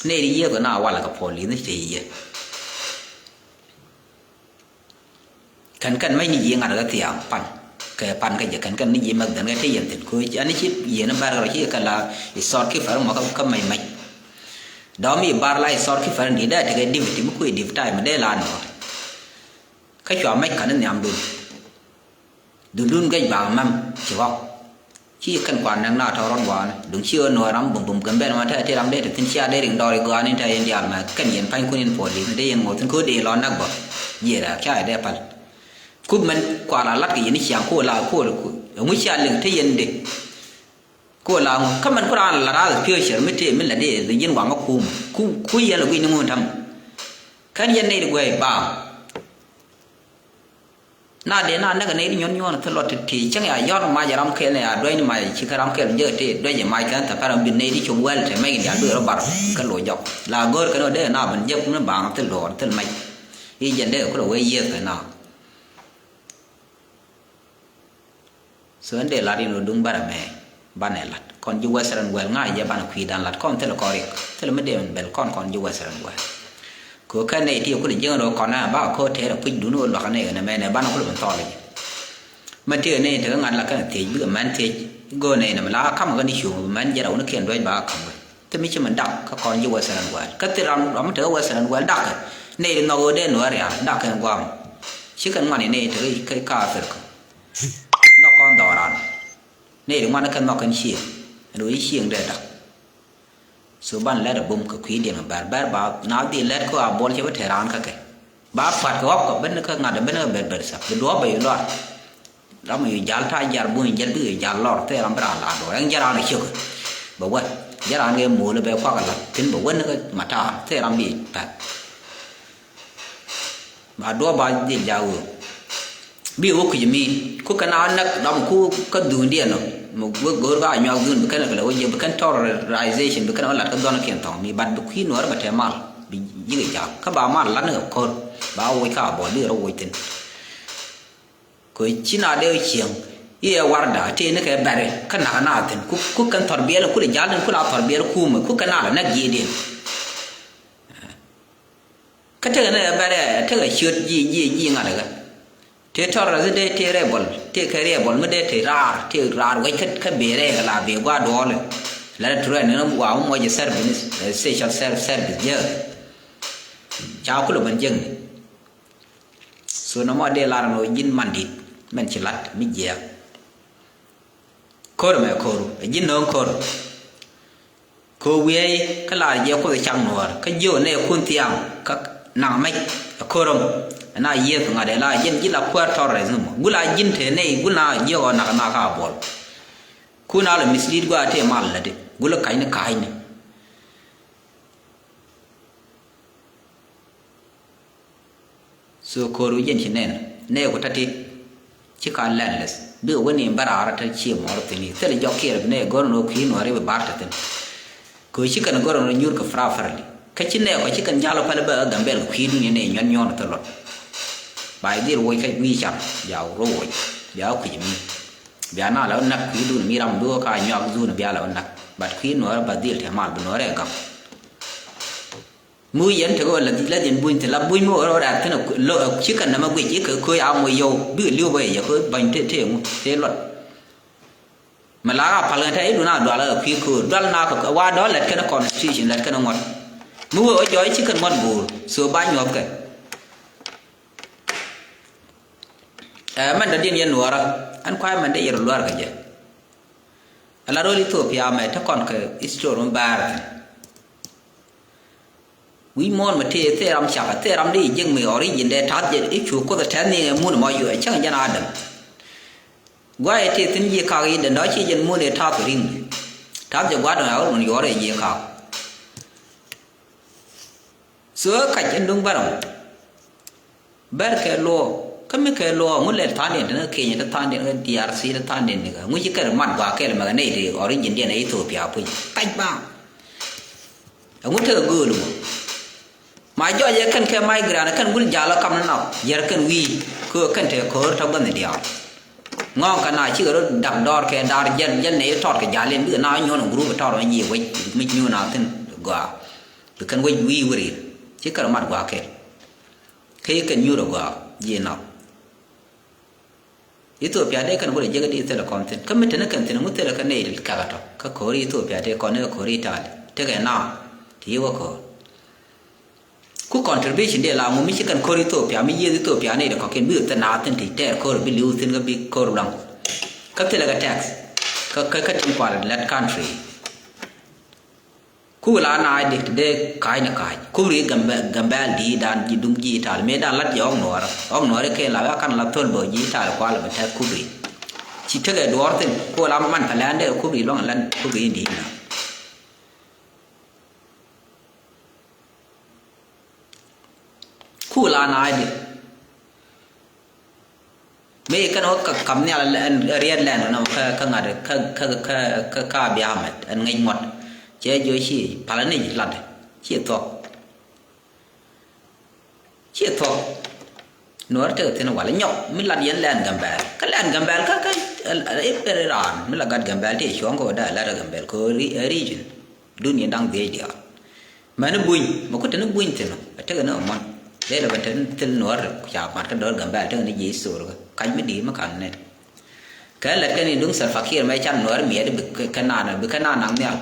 Nɛy ti yiëëth kɛ na walɛ kɛ puɔl li̱th ni cɛ yiëë. Kɛn kɛn mec ni ji̱ ŋa̱t kɛ thia̱a̱ŋ pan kɛ pan kä jɛ kɛn kɛn ni ji̱ mɛk dhɛn kɛ te yɛn thi̱n koc ani ci yiëë ni bär kɛ rɔ ci kɛ la i sɔɔt ki fär mɔ kä mec mec. Dɔ̱ mi bar la i sɔɔt ki fär ni dee tekɛ div ti mi kui̱ div tay mi dee la nɔɔr. Kä cua mec kän ni nhiamdun. Dundun gec ba mɛm ci ɣɔk. Ci kɛn kuan nɛk na tɔ̱ rɔ̱t gua̱a̱ni duŋ ci ɣän nuɔ̱ɔ̱r ram bum bum Gambɛl ma tɛ̈ ti ram dee ti thi̱n cia dee riŋ dɔɔr i̱ gɔaa ni tɛ̈ in diaal mɛ kɛn yɛn pa̱nykun in puɔl li̱th dee yɛn ŋo̱o̱th in ko̱o̱t dee lɔn näk bä. Yiëë rɛ̈ɛ̈k ca dee päl. Kup mɛn kual a la̱t kɛ yɛn i̱ ciaŋ ko̱o̱l a ko̱o̱l. Ɛŋu cia liŋ te yɛn dee. Ko̱o̱l a ŋu kä mɛn ku raan la rath piööcär mi tëë mi la dee yɛn waŋä kuum. Ku ku yɛn la guic ni ŋun ta̱m. Kän yɛn nɛy di guɛ̈ɛ̈c baam. Na dee na näk nɛy ti nyuɔ̱n nyuɔ̱n thil luɔt ti ti cäŋ ya yɔ̱r mac ram kɛl ni ya duɛny ni mac ci kä ram kɛl jek ti duɛny mac kɛn thɛ pɛr ram bi nɛy ti cop wɛl te mɛc ni ya duëë rɔ bar kä loc jɔk la go̱o̱r kɛn wä dee na ben jek ni baŋ thil duɔɔr thil mɛc. I̱ jɛn dee kulɛ wee yiëëth kɛ na. So ɛn dee lat in wä duŋ bärɛ mɛ banɛ lat kɔn ji̱ western world ŋa̱c jɛ banɛ kui̱dan lat kɔn thilɛ kɔn rik thilɛ mi dee min bɛl kɔn kɔn ji̱ western world. Kɛ kɛn nɛy ti kulɛ jiäŋ rɔ kɔn ɛ ba kɔ tɛɛrɛ puc dun wä luakä nɛy kɛn mɛ nɛ banɛ kulɛ min thɔl i̱. Mɛ ti kɛ nɛy ti kɛ ŋa̱t la kɛn thiec bikɛ mɛn thiec. Go̱o̱r nɛy nɛ mi la kam kɛn i̱ cuŋ bi mɛn jɛ rɛw ni kiɛn duec ba kam kɛ. Thil mi ci mi dak kä kɔn ji̱ Western world. Kä thil ram, ram mi te kä Western world dak kɛ. Nɛy ti nhɔk ɣöö dee Nuäär rial dak kɛ guam. Ci kɛn ŋuan i̱ nɛy te kä, kä Africa. Nhɔk kɔn dhɔran. Nɛy ti ŋuan kɛn nhɔk kɛn cieŋ. Ɛn ɣöö ci cieŋ dee dak. So ban lɛt a bum kɛ kui̱diɛn kɛ bɛr bɛr ba na dhil lɛt kä a buɔl cɛ bi te raan kä kɛ. Ba pua̱t kɛ ɣɔk kɛ ben kä ŋa̱t ben kä bɛr bɛr sa bi duɔ̱ɔ̱p bɛ yu lɔr. Ram yu jal ta̱a̱ jar bun jal bi yu jal lɔr thil ram bi raan la duɔ̱ɔ̱r ɛn jal raan a ciök. Bɛ wä jal raan kɛ muul bɛ kuak a lat thin bɛ wä ni kä matar thil ram bi pɛk. Ba duɔ̱ɔ̱p ba dhil jak wee. Bi wä kui̱c mi ku kɛn a näk dɔm ku kä dhundiɛn nɔ. Mi wä go̱o̱r ka a nyuak dhun bi kɛn a kɛ lɛ wä jiɛ bi kɛn terrorization bi kɛn a wä lat kä dhɔn kiɛn thɔŋ mi bat bi kui̱ Nuäär bɛ te mal bi ji̱ kɛ jak kä ba mal lat ni kɛ ko̱r ba woc ka a buɔl bi rɔ woc thin. Kɛ ci na dee cieŋ i̱ ɛ warda tëë ni kɛ bɛri kä nak na thin ku ku kɛn thɔr biɛl ku lɛ jal ni ku la thɔr biɛl kumɛ ku kɛn a lɛ näk ji̱ diɛn. Kä tekɛ ni ɛ bɛrɛ tekɛ ciöt ji̱ ji̱ ji̱ ŋa̱t ɛ ɣä. Tëë tɔr rɛth dee tëë rɛbɔl tëë kɛ rɛbɔl mi dee tëë raar tëë raar wec kä kä bëë rɛɛk la bëë gua̱a̱r duɔɔl. Lɛrɛ turɛ ni wa wä muɔc ɛ service, eh, social ser- service jääk. Ca kulɛ ben jiäkni. So nɔmɔ dee lar ni wä ji̱n man di̱t mɛn ci lat mi jiɛɛk. Ko̱r mɛ ko̱r ɛ ji̱n no̱o̱ŋ ko̱r. Kɛ wi̱i̱ kä la jiɛ Kuoth cak Nuäär kä jiök nɛ kun thiaŋ kä naŋ mɛc ɛ ko̱r ɔm. Ɛna yiëëth ŋa̱t ɛ la ji̱n ji̱ la kuäär tɔr rɛth mɔ gula ji̱n te nɛy gula jiök ɔ nak nak ka buɔl. Kun a lɛ mislead gua tëë mal lätdi gula ka̱cni ka̱cni. So ko̱r wi̱c jɛn ci nɛn nɛɛku täti. Ci ka landless bikɛ wä ni bä raar tä ciɛ muɔɔr thi̱n i̱ thil jɔk kiɛɛr bi nɛɛ go̱r ni wä kui̱ nuɔɔri bi bar tä thi̱n. Kɛ ci kɛn go̱r ni nyuur kɛ properly kä ci nɛɛkɔ ci kɛn jal päl bä Gambɛl kɛ kui̱ duni nɛɛ nyuɔn nyuɔn thil luɔt. Ba i̱ dhil woc kä wi̱i̱ can bia wä rɔ woc bia wä kui̱c mi. Bia na la wä nak kui̱ duni mi ram bi wä ka nyuak dhuni bia la wä nak. But kui̱ nuɔɔri ba dhil te mal bi nuɔɔri ɛ gam. Mi wi̱i̱ yɛn tekɛ ɣöö la, la dhi̱n buny thi̱n la buny mi ɣöö rɛɛt thi̱n ɛ lo ɛ cikɛ nɛmɛ guic i̱ kɛ kööc a ŋuɔ̱c yɔw bikɛ li̱w bä yɛ kɛ bäny tëë tëë ŋu tëë luɔt. Mi la ka pal kɛn te i̱ dun a dual ɛ kui̱ köör dual na kɛ wa dɔ̱ lɛt kɛn constitution lɛt kɛn ŋuɔ̱t. Mi wee ɣöö jɔɔc cikɛ ŋuɔ̱t go̱o̱r so ba nyuɔ̱thkɛ. Ɛ mɛn dɔ̱diɛn yɛn nuɔɔrä ɛn kua̱c mɛn dee yɛr luaar kɛ jɛ. Ala rööl Ethiopia mɛ te kɔn kɛ history mi bäär thi̱n. Wi̱c muɔ̱ɔ̱n mi tëë thil ram cak thil ram di ji̱k mi origin dee ta̱th jɛ i̱ cu Kuoth ɛ tɛth ni ɛ mun mɔ yuɛ cäŋ jɛn Adam. Gua̱a̱c ɛ tëë thi̱n ji̱ kak i̱ dee dɔ̱ ci jɛn mun ɛ ta̱th ri̱ŋ. Ta̱th jɛ gua̱a̱r dɔ̱ŋ ɛ wä mun yuɔr ɛ ji̱ kak. So ɛ kac ɛn duŋ bärɔm. Bɛr kɛ luɔɔ kä mi kɛ luɔɔ ŋu lɛl tha̱a̱ŋdiɛn te ni Kenya te tha̱a̱ŋdiɛn kä D R C te tha̱a̱ŋdiɛn ni kä ŋu ci kɛn mat gua̱a̱ kɛl mɛk nɛy ti origin diɛn ɛ Ethiopia puc kac ba. Ɛŋu tekɛ gööl mɔ ma jɔc ɛ kɛn kɛ migrant kɛn gul jal ɛ kam ni nɔk yɛr kɛn wi̱i̱ kɛ kɛn te ko̱o̱r tɔ gua̱nh diaal. Ŋɔ̱ɔ̱ŋ kɛ na cikɛ rɔ dak dɔɔr kɛ daar jɛl jɛl nɛy tɔt kɛ jal in bikɛ na nyuɔn ɛ group tɔt mɛ ji̱ wec mi nyuun a thi̱n gɔaa. Bi kɛn wec wi̱i̱ wä ri̱i̱r ci kɛn rɔ mat gua̱a̱ kɛl. Kä yi kɛn nyuur agɔaa ji̱ nɔk. Ethiopia dee kɛn kulɛ jek di thilɛ kɔn thi̱n kä mi teni kɛn thi̱n ŋu thilɛ kɛ nɛy kɛkɛ tɔ kä ko̱ri Ethiopia tëë kɔn ni kɛ ko̱ri Itali tekɛ naaŋ ti yi wä ko̱r. Ku contribution dee la ŋu mi ci kɛn ko̱r Ethiopia mi yieth Ethiopia nɛy ti kɔ̱kiɛn bikɛ thil naath thi̱n ti tɛɛr ko̱r bi li̱w thi̱n kä bi ko̱r luaŋ. Kä thilɛ kɛ tax kä kä kä tin kual lɛt country. Ku la naacdi ti dee ka̱a̱cni ka̱a̱c kubri Gambɛl di̱i̱tdan ji̱ duŋ ji̱ Itali mëëdan lat jɛ ɣɔ̱k nuɔɔrä ɣɔ̱k nuɔɔrä kɛ la wek kan la thöl bä ji̱ Itali kualɛ bɛ tɛth kubri. Ci tekɛ duɔ̱ɔ̱r thi̱n ku la man pɛ lɛn dee kubri luɔ̱ŋ lan kubri in di̱i̱t na. Ku la naacdi. Mëë kɛn wä kam nhial riɛt lɛn nɔ kä ŋa̱t kä kä kä kä Abiy Ahmed ɛn ŋäc ŋuɔ̱t. Cɛ jiɔ ci palä ni lat ci thuɔk. Ci thuɔk. Nuɔr tekɛ thi̱n wal nyɔk mi lat yɛn lɛn Gambɛl kä lɛn Gambɛl kä kä i̱ pɛr raan mi la gat Gambɛl ti cuɔ̱ŋ kɛ wä dee lat Gambɛl kɛ region. Dun yɛn da̱ŋ dhiec diaal. Mɛn i̱ buny mɛ ku teni buny thi̱n ɛ tekɛ ni ɛ muɔ̱n. Dee lɛ bɛ teni thil nuɔ̱ɔ̱r ku ca mat kä dɔ̱r Gambɛl tekɛ ni ji̱ thor kä kac mi di̱i̱t mi ka̱n nɛn. Kɛ lät kɛn i̱ duŋ Salva Kiir mɛ can nuɔ̱ɔ̱r miɛt bi kɛ naan bi kɛ naan naŋ nhial.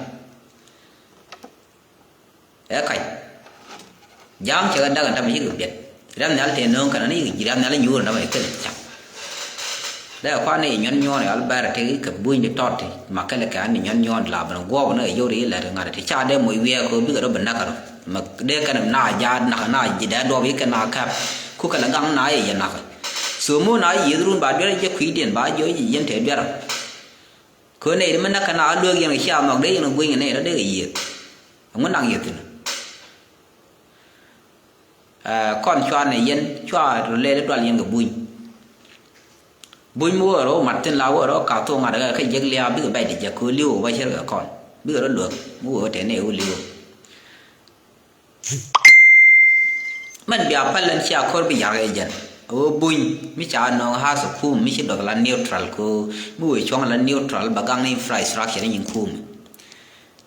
Ɛ kac. Ja̱a̱ŋ cɛ kɛ dak ɛn tamɛ cikɛ biɛt. Riam nhial tëë nööŋ kɛn ni ji̱ riam nhial nyuur ɛn tamɛ kɛl cak. Dee kuan ni nyuɔn nyuɔn yal bɛr tëë kɛ buny di tɔt ti ma kɛl kɛ an ni nyuɔn nyuɔn la bɛn guɔk ni kɛ yori lɛ ti ŋa̱t ti ca dee moc wiɛɛk kɛ bikɛ rɔ bi nak kɛ rɔ. Ma dee kɛn na jaat nak na ji̱ dee duɔp yi kɛn na kɛp. Ku kɛl gaŋ na yɛ yɛ nak. So mo na yieth run ba duer jɛ kui̱diɛn ba jiɔ ji̱ yɛn tëë duer. Kɛ nɛy ti mi näk kɛ na lueek yɛn kɛ cia nhɔk dee yɛn kɛ guiny kɛ nɛy rɔ dee kɛ yiëëth. Ɛŋu naŋ yɛ thi̱n? Ɛ, kɔn cua nɛ yɛn cua rɔ lɛl i̱ dual yɛn kɛ buny. Buny mi wee rɔ mat thi̱n la wee rɔ ka thok ŋa̱t kɛ kɛ jiäk lia̱a̱ bikɛ bɛc di jɛ kɛ li̱w ɔ bä cär kɛ kɔn bikɛ rɔ luäk mi wee tɛn nɛ wä li̱w ɔ. Mɛn bia päl ɛn cia ko̱r bi ya̱r kɛ jɛn. Ɣöö buny mi ca nööŋ has kum mi ci duɔth la neutral ko mi wee cuɔ̱ŋ la neutral ba gaŋ ni infrastructure ni nyin kum.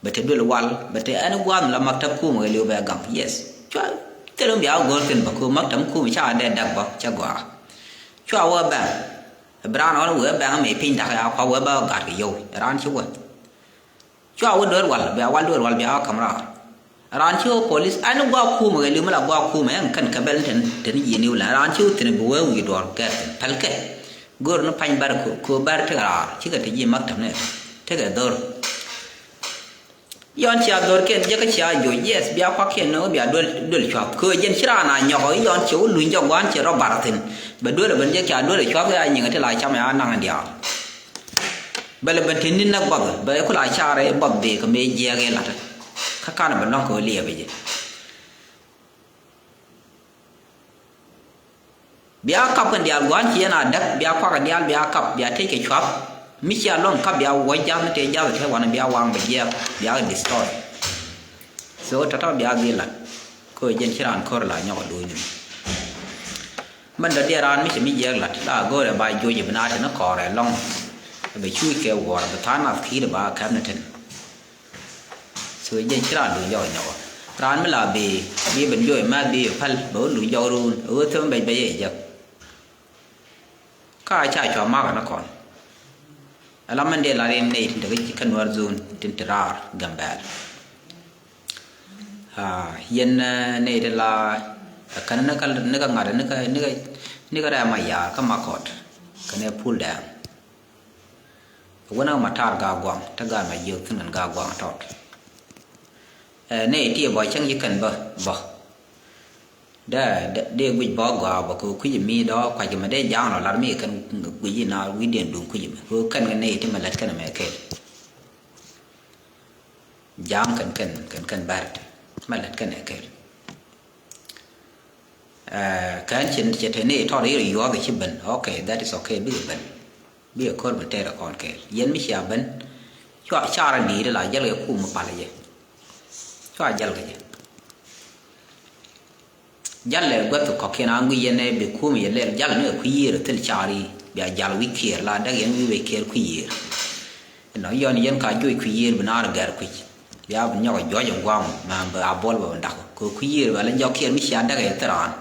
Bɛ te duel wal bɛ te ɛn gua̱a̱th la maktab kum kɛ liw bɛ gaŋ. Yes. Cua thil mi bia go̱r thin bä ko maktab kum ca dee dak bä ca gɔaa. Cua wä bɛŋ. Bran ɣɔn wee bɛŋ mi piny dak ya kua wee bä gat kɛ yow. Raan ci wä. Cua wä duer wal bia wal duer wal bia wä kam raar. Raan ci wä polis ɛn guak kumɛ kɛ li̱w mi la guak kumɛ ɛn kɛn kɛ bɛl ni tɛn ji̱ niw la raan ci wä thi̱n bi wee wi̱i̱ duɔr kɛ thi̱n pɛl kɛ. Go̱r ni pany bɛr ko bɛr tekɛ raar cikɛ ti ji̱ maktam ni tekɛ dhor. Yɔn cia dhor kɛn jɛ kä cia joc yes bia kuak kɛn ni wä bia duel duel cuath kɛ jɛn ci raan a nyɔk yɔn ci wä luny jɔk guan ci rɔ bar thi̱n. Bɛ duel ben jɛ cia duel cuath ya nyiŋ ti la cam ya naŋ diaal. Bɛ lɛ ben te ni̱n näk buɔth bɛ ku la carɛ buɔth bee kɛ mëë jiɛɛk ëë la̱t. Kä kan bɛ nɔŋ kɛ ɣöö liɛpɛ jɛ. Bia kap kɛn diaal gua̱a̱n ci yɛn a däk bia kuak kɛn diaal bia kap bia tec kɛ cua̱th. Mi cia lɔŋ kap bia wuɔ̱c ja̱th mi tëë ja̱th te wanɛ bia waŋ bɛ jiɛɛk bia kɛ destroy. So tɔ̱tɔ̱ bia dhil la̱t. Kɛ ɣöö jɛn ci raan ko̱r la nyɔk a duucni. Mɛn dɔ̱diɛn raan mi cɛ mi jiɛɛk la̱t la go̱o̱rɛ ba juɔc bi na te ni kɔɔrɛ lɔ̱ŋ. Bɛ cuuc kɛ wuɔ̱ɔ̱r bɛ tha̱a̱ŋ nath ki̱i̱t ba kɛp ni ten. So jɛn ci raan luny jɔk nyɔk raan mi la bi bi ben juɔc mɛth bi päl bɛ wä luny jɔk ruun ɛ wä thäm bɛc bɛc yɛ jɛk. Ka ca cua mak ni kɔn. Ala mɛn dee la rin nɛy tin te kä Nuäär zone tin te raar Gambɛl. Yɛn nɛy ti la kɛn ni kä ni kä ŋa̱t ni kä ni kä ni kä rɛm a yaar kä Makɔt kɛn ɛ pul dɛɛŋ. Wänä ma tar gaa guaŋ te gaa ma jiök thi̱n kɛn gaa guaŋ tɔt. Nɛy ti bɔ cäŋ ci kɛn bä bä. Dee dee guic bä gɔaa bä kɛ kui̱c mi dɔ̱ kuac kɛ mɛ dee ja̱a̱ŋ lɔ lar mi kɛn guic ina wi̱cdiɛn duŋ kui̱c mɛ kɛ kɛn kɛ nɛy ti mɛ lät kɛn mɛ kɛl. Ja̱a̱ŋ kɛn kɛn kɛn kɛn bɛr ti mɛ lät kɛn ɛ kɛl. Kɛn cin cɛ te ni tɔr yir yuɔth ci ben. Okay, that is okay, bikɛ ben. Bikɛ kor ben tɛɛr kɔn kɛɛl yɛn mi cia ben. Cua car di̱i̱t la jäl kɛ kum pal jɛ. Cua jäl kɛ jɛ. Jäl lɛ guäth kɔkiɛn a ŋuic yɛn ɛ bi kum yɛ lɛl jäl ni kɛ kui̱ yiër thil car yi bia jäl wi̱c kiɛɛr la däk yɛn wi̱c wec kiɛɛr kui̱ yiër. Inɔ yɔn yɛn ka juɔc kui̱ yiër bi naar gɛr kui̱c. Bia bi nyɔk juɔc in guam ma bi a buɔl bɛ bi dak kɛ kui̱ yiër bɛ la jɔk kiɛɛr mi cia dak yɛ thil raan.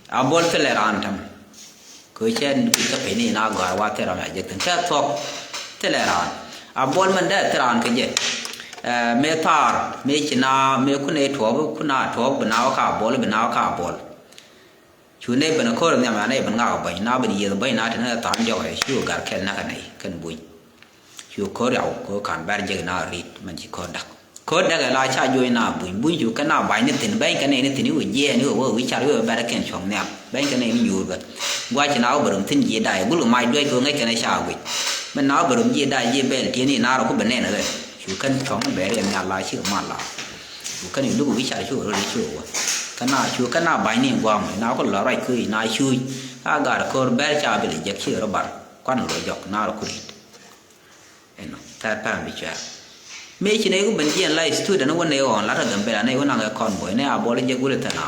A buɔl thilɛ raan täm. Kɛ cɛ kä peni na gɔ̱a̱r wa thil raan a jek thin kɛ thuɔk. Thilɛ raan a buɔl mɛn dee thil raan kɛ jɛ. Mëë thaar mëë ci na mëë kun ɛ tuɔɔk kun a tuɔɔk bi na wä ka buɔl bi na wä ka buɔl. Cu nɛy ben ko̱r nhiam anɛ ben ŋak bäny na ben yieth bäny na te ni tha̱a̱ŋ diɔk rɛ cu gar kɛl nak anɛ kɛn buny. Cu ko̱r yaw ko̱r kan bɛr jek na rit mɛn ci ko̱r dak. Ko̱r dak ɛ la ca juɔc na buny buny cu kɛn na ba̱ny ni thi̱n bɛny kɛn nɛy ni thi̱n i̱ wä jiɛɛn i̱ wä wä wi̱c car i̱ wä bɛr kɛn cuɔ̱ŋ nhiam bɛny kɛn nɛy ni nyuur bä. Gua̱c ci na wä bɛ rum thi̱n ji̱ da̱a̱ i̱ gul kɛ mac duec ko̱r ŋäc kɛn ɛ ca guic. Mɛn na wä bɛ rum ji̱ da̱a̱ ji̱ bɛl ti̱en i̱ na rɔ ku bɛ nɛn rɛ. Cu kɛn cuɔ̱ŋ ni bɛɛr yɛ nhial la cikɛ mal la. Cu kɛn i̱ luk wi̱c car cu rɔ ri cu wä. Kɛn na cu kɛn na ba̱ny ni gua̱a̱m i̱ na ku lɔ ruac kui̱ na cuuc. A gar ko̱r bɛr ca bi lɛ jek cikɛ rɔ bar kuan rɔ jɔk na rɔ ku rit. Ɛnɔ thɛr pɛn bi cuɛr. Mëë ci nɛy ku ben jiɛn la student wä nɛy ɣɔn lat rɔ Gambɛla nɛy wä naŋ ɛ kɔn bɔy nɛy a buɔl jɛ gul ɛ thɛn a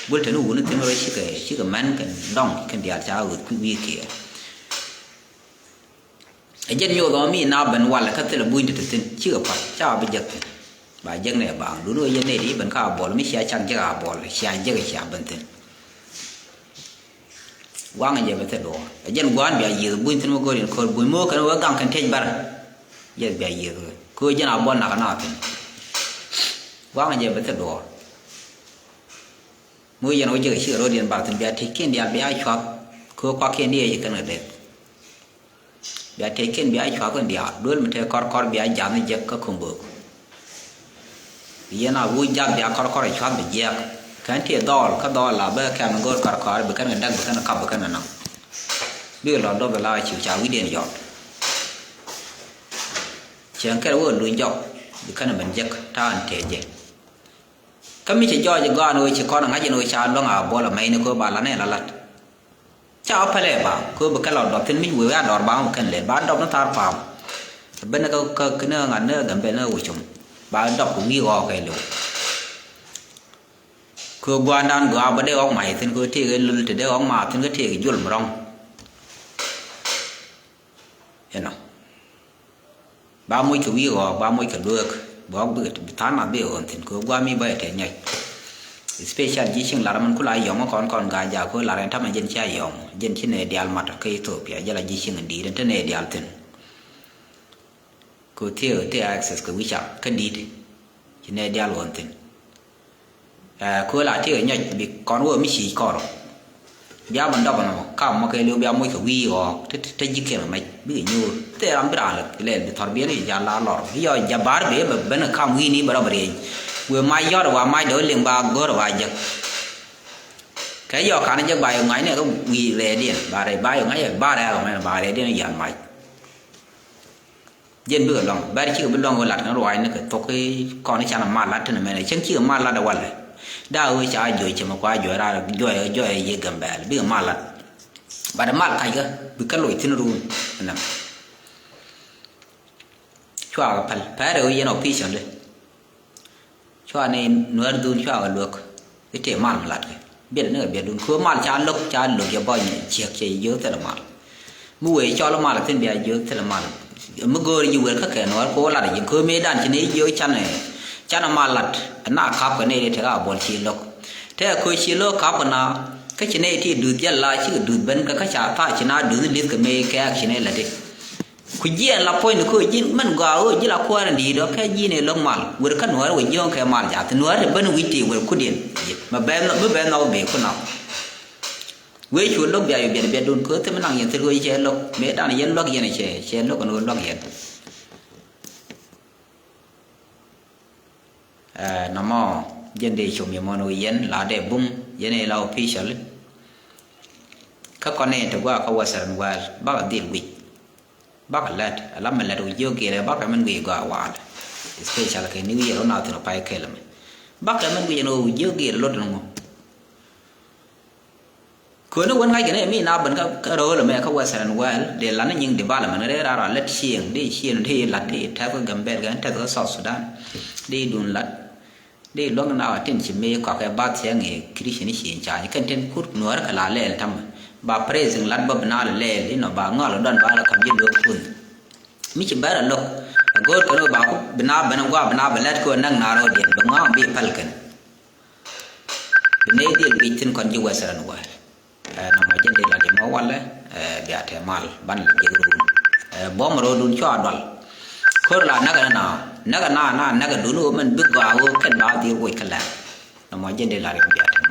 gul tɛn wuni thim rɔ cikɛ cikɛ mɛn kɛn dɔŋ kɛn diaal ca ɣöth kui̱ wi̱i̱ kiɛ. Ɛ jɛn nyoth ɔ mi na ben wal kä thilɛ buny ti ti thin cikɛ pa̱t ca bi jek thin. Ba jek nɛ baaŋ duni wä yɛn nɛy ti ben ka a buɔl mi cia cak jek a buɔl cia jek cia ben thin. Waŋ jɛ bɛ thil duɔ̱ɔ̱r ɛ jɛn gua̱a̱n bia yiëth buny thin mi go̱o̱r yɛn ko̱r buny mi wä kɛn wä gaŋ kɛn tiec bɛr. Jɛ bia yiëth wä ko̱ jɛn a buɔl nak na thin. Gua̱a̱ŋ jɛ bɛ thil duɔ̱ɔ̱r. Mi wä yɛn wä jek ci rot yɛn bar thi̱n bia tëëkiɛn diaal bia cuath. Kɛ wä kuakiɛn diɛ ci kɛn kɛ deth. Bia tëëkiɛn bia cuath kɛn diaal duel mi tëë kɔr kɔr bia jath ni jek kä ko̱ŋ bök. Yɛn a wä jath bia kɔr kɔr cuath bi jiɛk. Kɛn tëë dhɔɔl kä dhɔɔl la bä kɛm go̱o̱r kɔr kɔr bi kɛn kɛ däk bi kɛn kɛ kap bi kɛn kɛ naŋ. Bikɛ lɔ dɔp la ci ca wi̱diɛn yɔt. Cieŋ kɛl wä luny jɔk bi kɛn ben jek ta̱a̱n tëë jɛ. Kä mi ci jɔɔc gɔaan wee ci kɔn ŋa̱c in wee ca luäŋ a buɔl a mɛy ni kɛ wee ba lat ni la lat. Ca wä pɛlɛ ba kɛ wee bi kɛn lɔ dɔp thin mi wee wee a dɔr ba wä kɛn lɛl ba dɔp ni thaar paam. Ben ni kä kä ni ŋa̱t ni Gambɛl ni wee cum ba dɔp kɛ wi̱i̱ ɣɔɔk kɛ liw. Kɛ wee gua̱a̱ndan gɔaa bä dee ɣɔk mac thin kɛ wee tëëk in lul te dee ɣɔk mac thin kä tëëk jul mi rɔ̱ŋ. Inɔ ba moc kɛ wi̱i̱ ɣɔɔk ba moc kɛ lueek. Bɛ ɣɔk bi tha̱a̱ŋ nath bi ɣɔn thi̱n kɛ gua̱a̱m mi bä yɛ tɛth nyɔc. Special ji̱ cieŋ lar min kula yɔŋ kɔn kɔn ga̱a̱c jaak kɛ lar ɛn tamɛ jɛn cia yɔŋ jɛn ci nɛy diaal mat kä Ethiopia jɛ la ji̱ cieŋ in di̱i̱t ɛn te nɛy diaal thi̱n. Kɛ thiee thiee access kɛ wi̱ca kä di̱i̱t ci nɛy diaal ɣɔn thi̱n. Ɛ, kööl a tëë nyɔc bi kɔn wä mi ciic kɔr. Bia bä dɔp nɔ kam mɔ kɛ liw bia moc kɛ wi̱i̱ ɣɔɔk te te ji̱ kɛmɛ mɛc bikɛ nyo̱o̱r. Thɛɛ ram bi raan lɛ lɛl bi thɔr biɛn i̱ jal la lɔr i̱ yɔ jabar bee bɛ ben kam wi̱i̱ni bɛ rɔ bɛ rieny. Wëë mac yɔt wa mac dee wä liŋ ba go̱r wa jek. Kɛ yɔ kan jek ba yɔ ŋa̱c nɛ kä wi̱i̱ rɛɛdiɛn ba rɛy ba yɔ ŋa̱c ba rɛɛk ɔmɛn ba rɛɛdiɛn i̱ yal mac. Jɛn bikɛ luaŋ bɛr cikɛ bi luaŋ kɛ lat kɛn ruaacni kɛ thok kɔn i̱ canɛ mal lat tin mɛnɛ cäŋ cikɛ mal lat ɛ walɛ. Daa ɣöö ca juɔc cɛ mɛ kua juɔc raar juɔc juɔc yɛ Gambɛl bikɛ mal lat. Bat ɛ mal kackɛ bi kä loc thin ruun. Ɛnɛ cua kɛ päl pɛrɛ ɣöö yɛn officially. Cua ni nuäär dhun cua kɛ luäk i̱ tëë mal mi latkɛ biɛl ni kɛ biɛl dun kɛ mal ca lo̱k ca lo̱k yɛ bɔny ciek cɛ jiök thilɛ mal. Mi wee cɔl mal thin bia jiök thilɛ mal. Mi go̱o̱r ji̱ wer kä kɛ nuäär kɛ wä lat ji̱ kɛ mëë dan ci ni jiök canɛ canɛ mal lat. Na kap kɛ ni ri tɛk a buɔl ci lo̱k tɛk kɛ ci lo̱k kap kɛ na. Kä ci ni ti duth jɛl la cikɛ duth ben kä kä ca thaak ci na duth lith kɛ mëë kɛɛk ci ni lät i̱. Ku jiɛɛn la puɔ̱ny ni köö ji̱n mɛn gɔaa ɣöö ji̱ la kuäär in di̱i̱t ɔ kɛ ji̱n ëë lo̱k mal wer kä nuäär wä jiöŋ kɛ mal jath nuäär ti ben wi̱c ti wer kudiɛn. Mi bɛ mi bɛ nhɔk bee ku nɔk. Wee cu lo̱k bia yɔ biɛt biɛt dun köö thim naŋ yɛn thil ɣöö cɛ lo̱k mëë dan yɛn luäk yɛn cɛ cɛ lo̱k in ɣöö luäk yɛn. Ɛ, nɔmɔ jɛn dee com yɛ mɔn wi̱i̱ yɛn la dee bum yɛn ila official. Kä kɔn ni ti gua kä Western world bakɛ dhil wi̱c. Bakɛ lɛt ala mɛ lɛt wi̱c jiök gilɛ bakɛ mɛn wi̱i̱ gua waal. Special kɛ New Year wä na thin ɔ pay kɛl mɛ bakɛ mɛn wi̱c ɛn ɣöö wi̱c jiök gilɛ lot ɛn ŋu. Köni wen ŋa̱ckɛ ni mi na ben kä ro̱o̱l ɛmɛ kä Western world dee lan ni nyiŋ development rɛy raar a lät cieŋ dee cieŋ dee lat dee tɛth kä Gambɛl kɛ tɛth kä South Sudan. Dee dun lat dee luäŋ na wa tin ci mëë kɔakɛ bath cɛ ŋee Christian ni cieŋ ca kɛn tin kut nuäär kɛ la lɛɛl tamɛ ba praising lat bä bi na lɛ lɛɛl inɔ ba ŋɔl dɔn ba la kam ji̱ luäk kun. Mi ci bɛr a lo̱k a go̱o̱r kɛn wä ba ku bi na ben a gua bi na bɛ lɛt kɛ wä näk na ro̱o̱ diɛn bɛ ŋɔam bi päl kɛn. Bi nɛy dhil wi̱c thi̱n kɔn ji̱ Western world. Ɛ, nɔmɔ jɛn dee lat yɛ mɔ walɛ, ɛ, bia tɛ mal ban lɛ jek run. Ɛ, buɔm ro̱o̱dun cua dual. Ko̱r la näk ɛn na näk ɛn na na näk ɛn dun wä mɛn bi gɔaa wä kɛn ba dhil woc kä lɛr. Nɔmɔ jɛn dee lat yɛ mɔ bia tɛ mal.